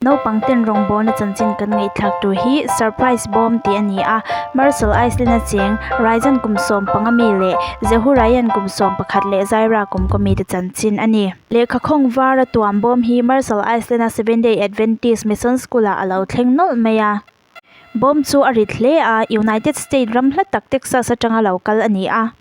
Naupang ten rawngbawlna chanchin kan ngaihthlak tur hi surprise bawm tih a ni a Marshall Island a cheng Raizen kum 15 mi leh Jehu Ryan kum 11 leh Zaira kum kaw mi te chanchin a ni. Lehkha khawng var a tuam bawm hi Marshall Island a Seventh Day Adventist Mission School ah a lo thleng nawlh mai a. Bawm chu a rit hle a United State ram hla tak Texas atanga lo kal a ni a.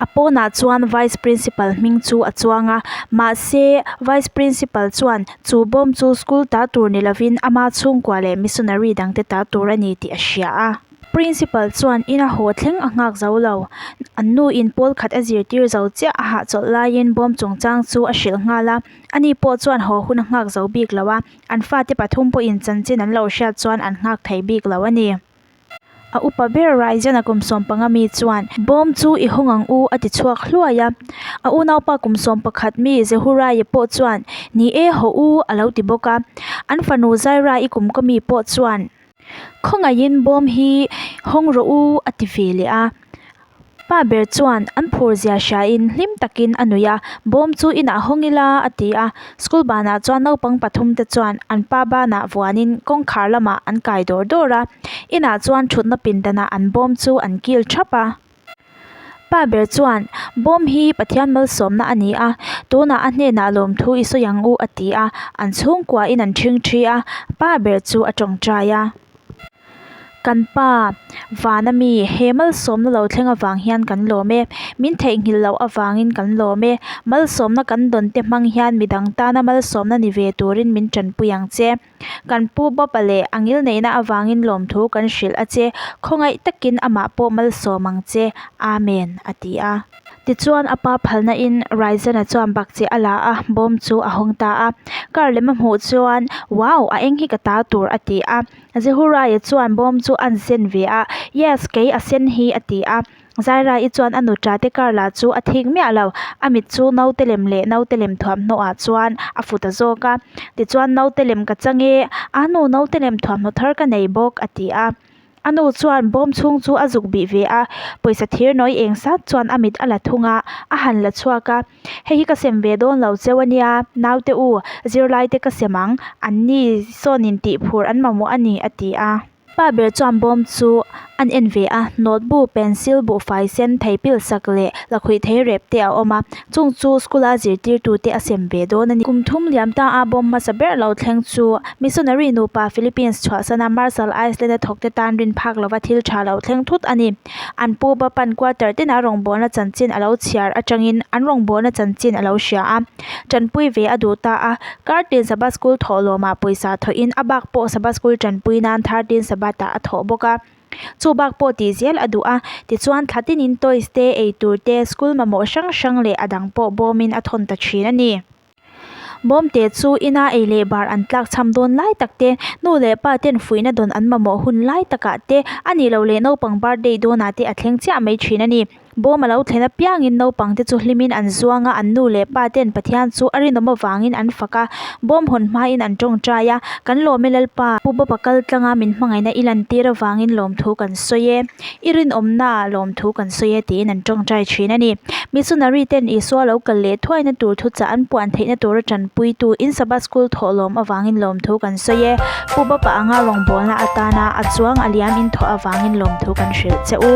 A pawnah chuan vice principal hming chu a chuang a mahse vice principal chuan chu bawm chu school ta tur ni lovin ama chhungkua leh missionary dang te ta tur a ni tih a hria a. Principal chuan ina haw thleng a nghak zo lo an nu in pawl khat a zirtir zo chiah a hahchawlh laiin bawm chungchang chu a hrilh nghal a ani pawh chuan haw hun a nghak zo bik lo a an fate pathum pawhin chanchin an lo hriat chuan an nghak thei bik lo a ni. A upa ber Raizana kum 15 mi chuan, Bawm chu i hawng ang u, a ti chhuak hluai a. A unaupa kum 11 mi Jehuraia pawh chuan, Ni e, haw u, a lo ti bawk a. An fanu Zaira-i kum kaw mi pawh chuan, Khawngaihin bawm hi hawng rawh u, a ti ve leh a. Pa ber chuan an phur zia hriain hlim takin a nuih a, Bawm chu inah hawng ila a ti a. School banah chuan naupang pathum te chuan an pa banah vuanin kawngkhar lamah an kai dawr dawr a. Inah chuan thutna pindanah an bawm chu an kil thap a. Pa ber chuan, Bawm hi Pathian malsawmna a ni a, tunah a hnenah lawmthu i sawi ang u a ti a. An chhungkuain an ṭhingṭhi a, pa ber chu a ṭawngṭai a. Kan pa, vana mi, he malsawmna lo thleng avang hian kan lawm e. Min theihnghilh loh avangin kan lawm e. Malsawmna kan dawn te hmang hian midang tana malsawmna ni ve turin min tanpui ang che. Kan pu Bob-a leh a ngilneihna avangin lawmthu kan hrilh a che. Khawngaih takin amah pawh malsawm ang che. Amen, a ti a. Tichuan a pa phalna in Ryzen-a chuan bakcheh a la a, bawm chu a hawng ta a. Car lem a hmuh chuan, Wow, a eng hi ka ta tur a ti a. Jehuraia chuan bawm chu a zen ve a, Yes, kei a sen hi a ti a. Zaira-i chuan a nuṭa te car lah chu a thik miah lo, a mit chu naute lem leh naute lem thuamhnaw ah chuan a fu ta zawk a. Tichuan naute lem ka chang e, a nu naute lem thuamhnaw thar ka nei bawk a ti a. A nu chuan bawm chhung chu a zuk bih ve a, pawisa thir nawi eng sat chuan a mit a la thung a, a han la chhuak a, Hei hi ka sem ve dawn lo cheu a nia, naute u, zirlai te ka sem ang, an ni sawnin tih phur an mamawh a ni, a ti a. Pa ber chuan bawm chu an en ve a, notebook, pencil, buhfai sen, theipil sak leh lakhuih thei rep te a awm a, chung chu school a zirtirtute a sem ve dawn a ni. Kum thum liam ta a bawm hmasa ber lo thleng chu Missionary nupa Philippines chhuahsana Marshall Island a thawkte tan rin phak lova thil tha lo thleng thut a ni. An pu Bapan quarter tina rawngbawlna chanchin a lo chhiar atangin an rawngbawlna chanchin a lo hria a, tanpui ve a duh ta a. Kartin Sabbath School thawhlawmah pawisa thawhin a bak pawh Sabbath School tanpui nan Thirteen Sabbath-ah a thawh bawk a. Chu bak pawh tih zel a duh a, tichuan thla tinin toys te, eitur te, school mamawh hrang hrang leh a dang pawh bawmin a thawn ta thin a ni. Bawmte chu ina ei leh bar an tlak chham dawn lai tak te, nu leh pa ten fuihna dawn an mamawh hun lai takah te, a nih loh leh naupang birthday dawnah te a thleng chiah mai thin a ni. Bawm a lo thlen apiangin naupang te chu hlimin an zuang a, an nu leh pa ten Pathian chu a rinawm avangin an fak a, bawm hawn hmain an tawngtai a, Kan lawm e Lalpa, Pu Bawpa kal tlanga min hmangaihna i lantir avangin lawmthu kan sawi e. I rinawmna lawmthu kan sawi e tiin an tawngtai thin a ni. Missionary ten Isua lo kal leh thuaina tur thuchah an puan theihna tura tanpuitu in Sabbath School thawhlawm avangin lawmthu kan sawi e. Pu Bapa anga rawngbawlna atana a chuang a liam in thawh avangin lawmthu kan hrilh che u.